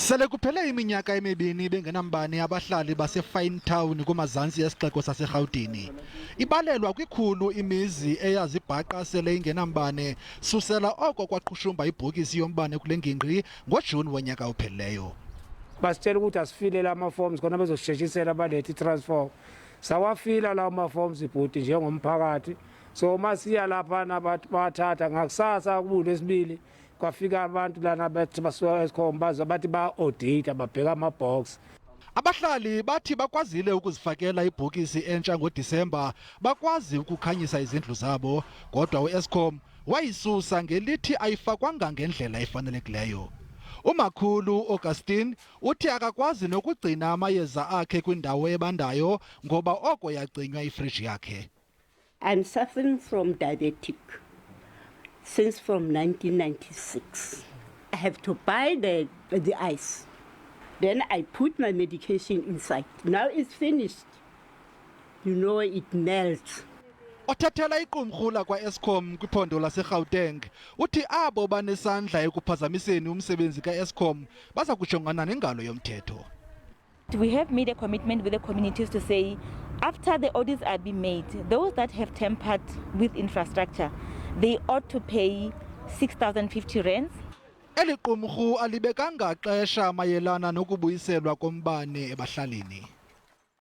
Sele kuphele iminyaka emibini bengenambane abahlali baseFinetown kumazantsi esixeko saseRhawutini. Ibalelwa kwikhulu imizi eyazibhaqa sele ingenambane susela oko kwaqhushumba ibhokisi yombane kule ngingqi ngoJuni wonyaka ophelileyo. Basitshela ukuthi asifile la ma-forms khona bezosisheshisela balethe i-transform. Sawafila lawo ma-forms ibhuti njengomphakathi. So uma siya laphana bathi bathatha ngakusasa kubulesibili kwafika abantu lana bathi basuka eSkhom baza bathi ba-audita babheka ama-box. Abahlali bathi bakwazile ukuzifakela ibhokisi entsha ngoDisemba bakwazi ukukhanyisa izindlu zabo kodwa uEskom wayisusa ngelithi ayifakwanga ngendlela efanelekileyo. Umakhulu Augustine uthi akakwazi nokugcina amayeza akhe kwindawo ebandayo ngoba oko yacinywa ifriji yakhe. I'm suffering from diabetic since from 1996. I have to buy the ice. Then I put my medication inside. Now it's finished. It melts. Othethela iqumrhu lakwa-Eskom kwiphondo laseGauteng uthi abo banesandla ekuphazamiseni umsebenzi ka-Eskom baza kujongana nengalo yomthetho. We have made a commitment with the communities to say after the audits are being made, those that have tampered with infrastructure, they ought to pay 6,050 rands. Eli qumrhu alibekanga xesha mayelana nokubuyiselwa kombane ebahlalini.